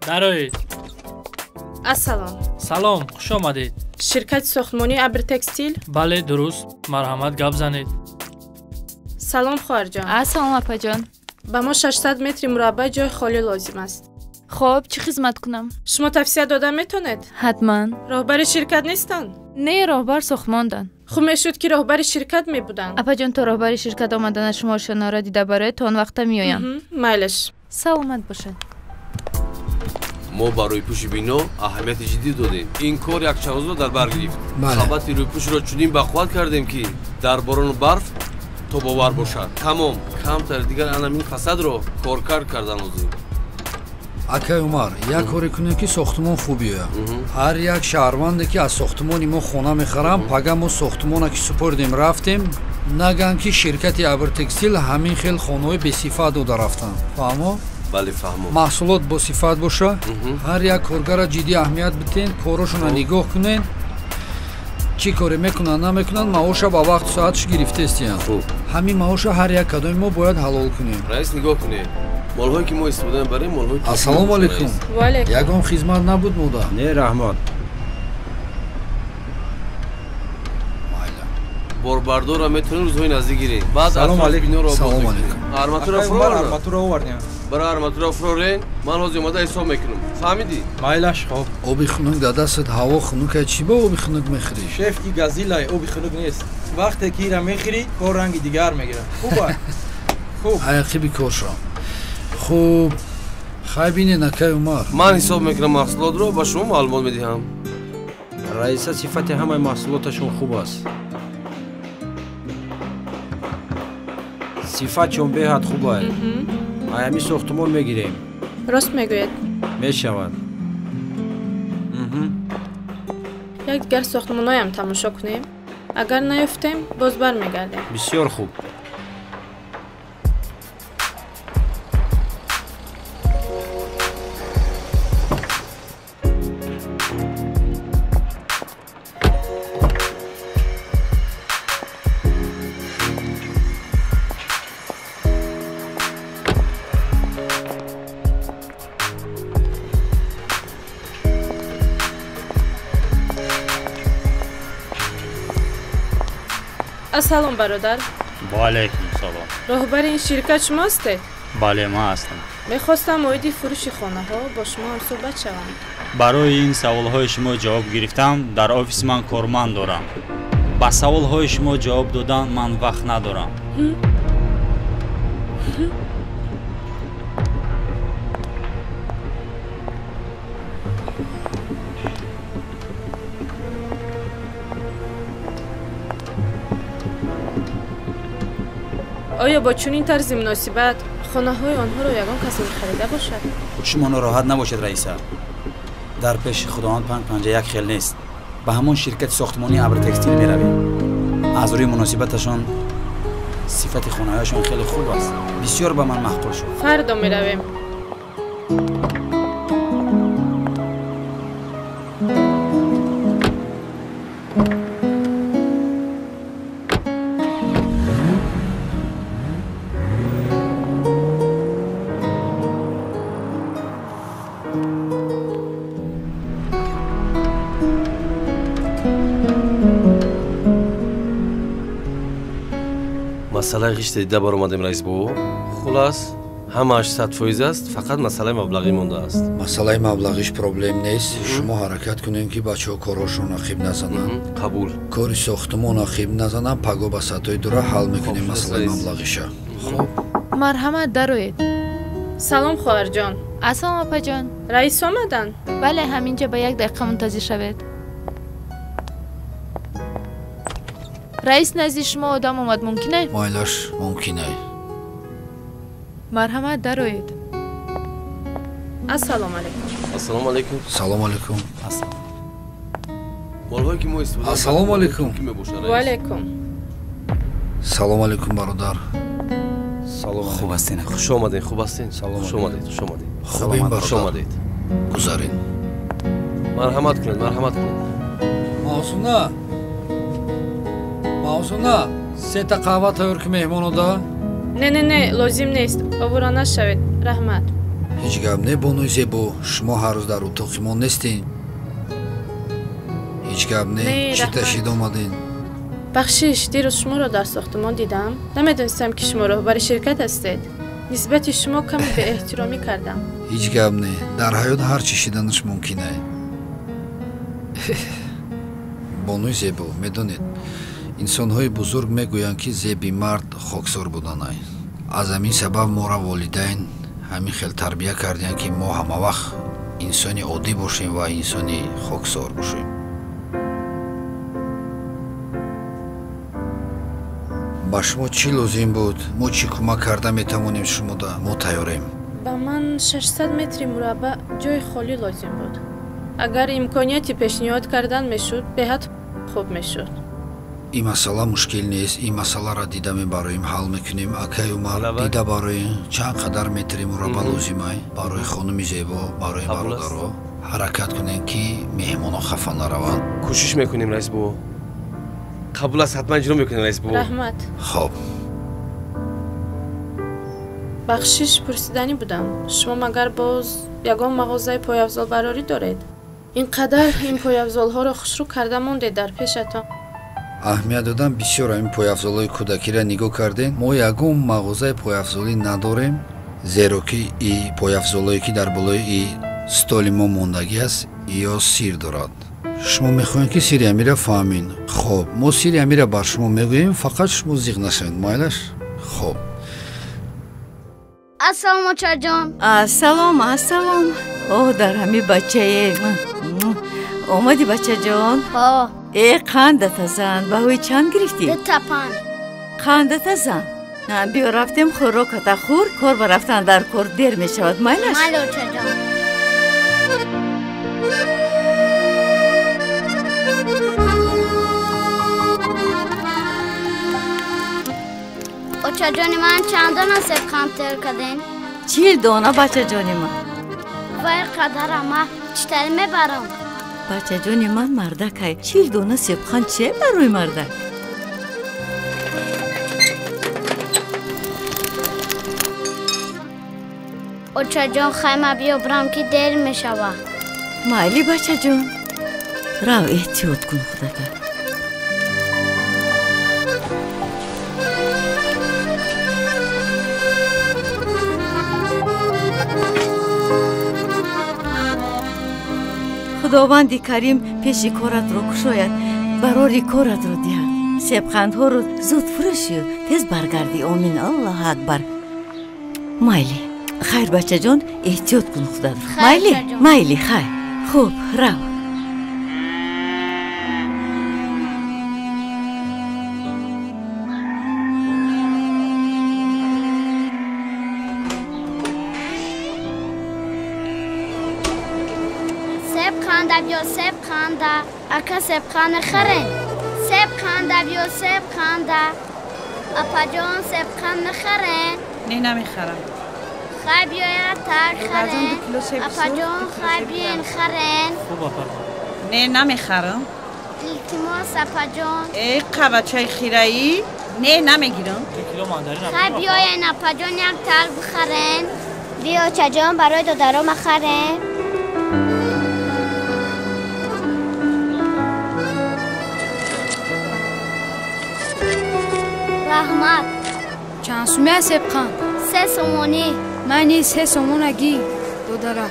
Дароед. Ассалом. Салом, хуш омадед. Ширкати сохтмонии Абртекстил? Бале, дуруст. Марҳамат, гап занед. Салом, хоҳарҷон. Ассалом, апаҷон. Ба мо 600 метри мураббаъ ҷои холӣ лозим аст. Хоб, чӣ хизмат кунам? Шумо тавсия дода метавонед? Ҳатман. Роҳбари ширкат нестанд? Не, роҳбар сохтмонданд. Хуб мешуд, ки роҳбари ширкат мебуданд. Апаҷон, то роҳбари ширкат омадана шумо ошёнаро дида бароед, то он вақта меоям. Майлаш. Саломат бошед. Мо ба рӯйпӯши бино аҳамияти ҷиддӣ додем. Ин кор якчанд рӯзро дар бар гирифт. Қабати рӯйпӯшро чунин бақувват кардем, ки дар борону барф тобовар бошад. Тамом, камтар дигар анамин фасадро коркард кардан лозим. Акай Умар, як коре кунем, ки сохтмон хуб биёяд. Ҳар як шаҳрванде, ки аз сохтмони мо хона мехарам, пага мо сохтмона ки супордем рафтем, наган, ки ширкати Абртекстил ҳамин хел хонаҳои бесифат дода рафтанд. Фаҳмо? Бале, фаҳмом. Маҳсулот босифат боша, ҳар як коргарра ҷиддӣ аҳамият битен, корошонро нигоҳ кунен, чӣ коре мекунанд, намекунанд, маоша ба вақту соатш гирифтестиянд. Ҳамин маоша ҳар як кадоми мо бояд ҳалол кунем. Раис, нигоҳ кунед, молҳое ки мо истифода мебарем, молҳои Ассалому алайкум. Ягон хизмат набуд, модар? Не, раҳмат. Борбардорро метавонем рӯзҳои наздик гирем. Баъд Салому алайкум. Салому алайкум. Арматура фурор. Арматура овардем. Бара арматура фурорен, ман ҳозир омада ҳисоб мекунам. Фаҳмидӣ? Майлаш, хоб. Оби хунук дар дастат, ҳаво хунукай, чӣ ба оби хунук мехӯрӣ? Шеф, и газилай, оби хунук нест. Вақте ки ира мехӯрӣ, кор ранги дигар мегирад. Хуб а? Хуб. Аяқиби кор шав. Хуб, хай бинен, акай Умар. Ман ҳисоб мекунам маҳсулотро, ба шумо маълумот медиҳам. Раиса, сифати ҳамаи маҳсулоташон хуб аст. Сифатшон беҳад хуб аст. Аями сохтмон мегирем. Рост мегӯед. Мешавад. Як дигар сохтмонҳоям тамошо кунем. Агар наёфтем, боз бармегардем. Бисёр хуб. Ассалом, бародар. Ва алайкум салом. Роҳбари ин ширкат шумо ҳастед? Бале, ман ҳастам. Мехостам оиди фурӯши хонаҳо бо шумо ҳамсӯҳбат шавам. Барои ин саволҳои шумо ҷавоб гирифтам, дар офиси ман корманд дорам. Ба саволҳои шумо ҷавоб додан ман вақт надорам. Оё бо чунин тарзи муносибат хонаҳои онҳоро ягон касе мехарида бошад? Шумо нороҳат набошед, раиса. Дар пеши худованд панҷ панҷа як хел нест. Ба ҳамон ширкати сохтмонии Абртекстил меравем. Аз рӯи муносибаташон сифати хонаҳояшон хеле хуб аст. Бисёр ба ман маъқул шуд. Фардо меравем. Масъалаи ғишт дида баромадем, раис бобо. Хулас, ҳамааш 100% аст, фақат масъалаи маблағӣ мондааст. Масъалаи маблағиш проблем нест. Шумо ҳаракат кунем, ки бачаҳо корҳошон ақиб назананд. Қабул. Кори сохтмон ақиб назананд, паго ба сатҳои дура ҳал мекунем масъалаи маблағиша. Хуб. Марҳамат, дароед. Салом, хоҳарҷон. Ассалом, апаҷон. Раис омаданд? Бале, ҳаминҷа ба як дақиқа мунтазир шавед. Раис, назди шумо одам омад, мумкин ай? Майлаш, мумкин ай. Марҳамат, дароед. Ассалому алайкум. Ассалому алайкум. Салому алайкум. Молҳое ки мо истифода Ассалому алайкум. Ва алайкум. Салому алайкум, бародар. Салом. Хуб ҳастен? Хуш омадед, хуб ҳастен? Салом. Хуш омадед, хуш омадед. Хубем Хуш бародар. омадед. Гузарен. Марҳамат кунед, марҳамат кунед. Мавзуна. Мавзуна, сета қаҳва тайёр ки меҳмонода. Не, не, не, лозим нест. Овора нашавед. Раҳмат. Ҳеҷ гап не, бонуи зебо. Шумо ҳар рӯз дар утоқи мо нестен. Ҳеҷ гап не, Не, чӣ раҳмат. ташид омаден? Бахшиш, дирӯз шуморо дар сохтмон дидам. Намедонистам, ки шумо роҳбари ширкат ҳастед. Нисбати шумо каме беэҳтиромӣ кардам. Ҳеҷ гап не, дар ҳаёт ҳар чӣ шиданаш мумкин ай. Бонуи зебо, медонед, инсонҳои бузург мегӯянд, ки зеби мард хоксор буданай. Аз ҳамин сабаб моро волидайн ҳамин хел тарбия кардиянд, ки мо ҳамавақт инсони оддӣ бошем ва инсони хоксор бошем. Ба шумо чӣ лозим буд? Мо чӣ кӯмак карда метавонем шумода? Мо тайёрем. Ба ман 600 метри мураббаъ ҷои холӣ лозим буд. Агар имконияти пешниҳод кардан мешуд, беҳад хуб мешуд. Ин масъала мушкил нест. Ин масъаларо дида мебароем, ҳал мекунем. Акай Умар, Лабай. дида бароем чанд қадар метри мураббаъ лозимай барои хонуми зебо, барои Қабул аст. бародаро. Ҳаракат кунем, ки меҳмоно хафа нараванд. Кӯшиш мекунем, раис бобо. Қабул аст, ҳатман иҷро мекунем, раис бобо. Раҳмат. Хоб. Бахшиш, пурсиданӣ будам. Шумо магар боз ягон мағозаи пойафзолбарорӣ доред? Ин қадар ин пойафзолҳоро хушрӯ карда мондед дар пешатон. Аҳамият додам, бисёр ҳамин пойафзолҳои кӯдакиро нигоҳ кардем. Мо ягон мағозаи пойафзолӣ надорем, зеро ки и пойафзолҳое, ки дар болои и столи мо мондагӣ аст, ё сир дорад. Шумо мехоҳем, ки сири амира фаҳмин. Хоб, мо сири амира бар шумо мегӯем, фақат шумо зиқ нашавед, майлаш? Хоб. Ассалом, очаҷон. Ассалом, ассалом. О, дар ҳами бачае. Омади, бачаҷон? Ҳо. Э, қандата зан, баҳои чанд гирифтӣ? Дута панд. Қандата зан. Биё рафтем, хӯроката хӯр, кор ба рафтан дар кор дер мешавад, майлаш? Майли, очаҷон. Очаҷони ман, чанд дона себқанд тайёр кардем? 40 дона, бачаҷони ман. Вай қадара ма чӣ тавр мебарам? Бачаҷони ман, мардакай, 40 дона себқанд че барои мардак? Очаҷон, хайма биё бирам, ки дер мешавад. Майли, бачаҷон, рав, эҳтиёт кун худата. Худованди карим пеши коратро кушояд, барори коратро диҳад. Себқандҳоро зуд фурӯшию тез баргардӣ. Омин, Аллоҳу акбар. Майли, хайр, бачаҷон, эҳтиёт кун худатро. Хайр, Майли, очаҷон. майли, хайр. Хуб, рав. Себ қанда биё, себ қанда. Ака, себ қанд мехарен? Себ қанда биё, себ қанда. Апаҷон, себ қанд мехарен? Не, намехарам. Хай, биёяд так Додарҷон, харен. 2 кило себи сурх, Апаҷон, 2 кило хай себи биёен ранг. харен. Хуб, апаҷон. Не, намехарам. Илтимос, апаҷон. Э, қабачаи хираӣ? Не, намегирам. 2 кило мандарин Хай биёен, апаҷон, як тал бихарен. Биё, очаҷон, барои додаро махарен. Раҳмат. Чанд суми аст себқанд? 3 сомонӣ. Ман низ 3 сомонагӣ, додара.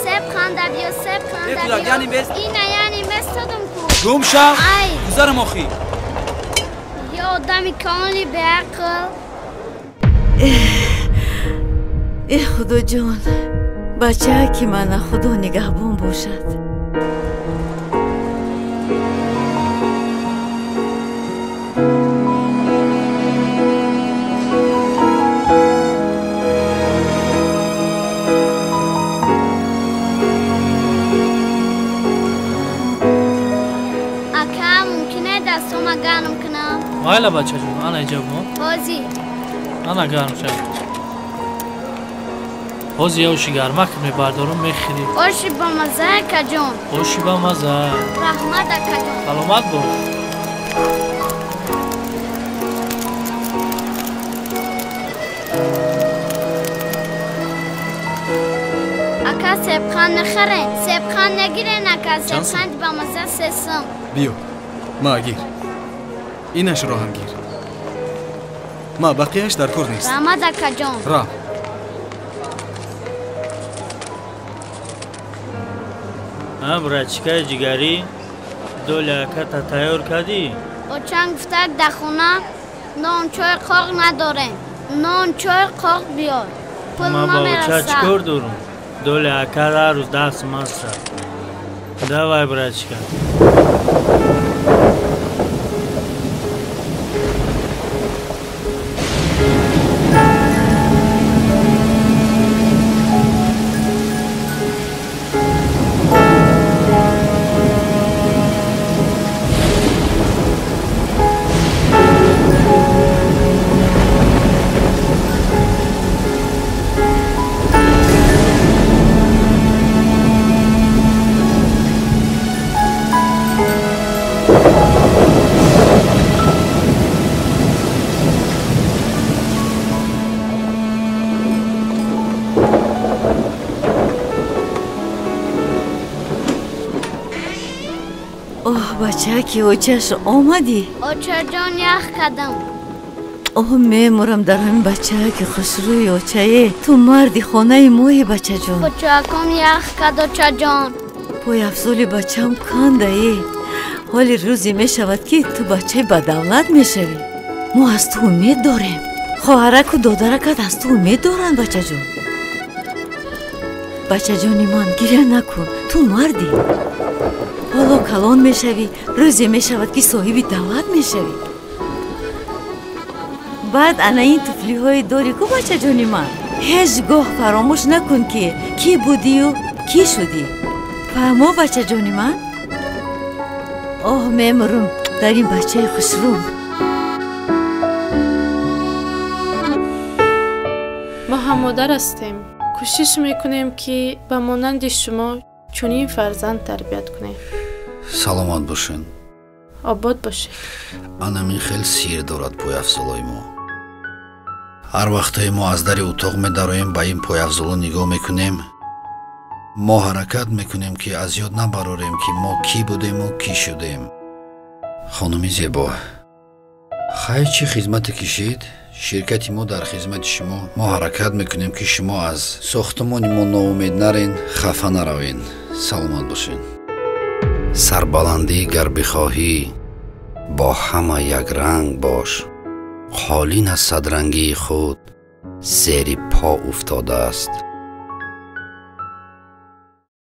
Себқанда биё, себқанда Э, кӯдак, биё. яъне бест? Ина, яъне местодам ку. Гум шав, Ай, гузарам охӣ. ё одами калони беақл. Э, худоҷон, бачааки мана худо нигаҳбон бошад. Ака, мумкине дастома гарм кунам? Майла, бачаҷон, ана иҷа бо. Ҳозир. Ана гарм шав. Ҳозир я оши гармак мебардорам, мехӯрӣ. Оши бамаза, акаҷон. Оши бамаза. Раҳмат, акаҷон. Саломат бош. Ака, себқанд нахарен. Себқанд нагирен, ака. Себқанд бамаза 3 сум. Биё, ма гир. Инашро ҳам гир. Ма бақияш дар кор нест. Раҳмат, акаҷон. Рав. А, братчикаи ҷигарӣ, доля аката тайёр кардӣ? Очан гуфтак, дар хона нон чой қоқ надорем. Нон чой қоқ биёр. Пул Ман ба оча намерасад. чӣ кор дорам? Доля ака ҳар рӯз 10 сум аста. Давай, братчика. Оҳ, бачаки очаш омадӣ? Очаҷон, ях кардам. Оҳ, мемурам дар ҳамин бачаки хушрӯи очае. Ту марди хонаи мои, бачаҷон. Бачаком ях кард, очаҷон. Пойафзоли бачам кандае. Ҳоли рӯзе мешавад, ки ту бачаи бадавлат мешавӣ. Мо аз ту умед дорем. Хоҳараку додаракат аз ту умед доранд, бачаҷон. Бачаҷони ман, гиря накун, ту мардӣ. Ҳоло калон мешавӣ, рӯзе мешавад, ки соҳиби давлат мешавӣ. Баъд ана ин туфлиҳои дорӣ ку, бачаҷони ман. Ҳеҷ гоҳ фаромӯш накун, ки кӣ будию кӣ шудӣ. Фаҳмо, бачаҷони ман? Оҳ, мемурум дар ин бачаи хушрӯм. Мо ҳам модар ҳастем. Кӯшиш мекунем, ки ба монанди шумо чунин фарзанд тарбият кунем. Саломат бошен. Обод бошед. Анамин хел сир дорад пойафзолои мо. Ҳар вақтае мо аз дари утоқ медароем, ба ин пойафзоло нигоҳ мекунем. Мо ҳаракат мекунем, ки аз ёд набарорем, ки мо кӣ будему кӣ шудем. Хонуми зебо, хайр, чӣ хизмате кишид? Ширкати мо дар хизмати шумо. Мо ҳаракат мекунем, ки шумо аз сохтумони мо ноумед нарен, хафа наравен. Саломат бошед. Сарбаландӣ гар бихоҳӣ, бо ҳама якранг бош. Қолин аз садрангии худ зери по уфтодааст.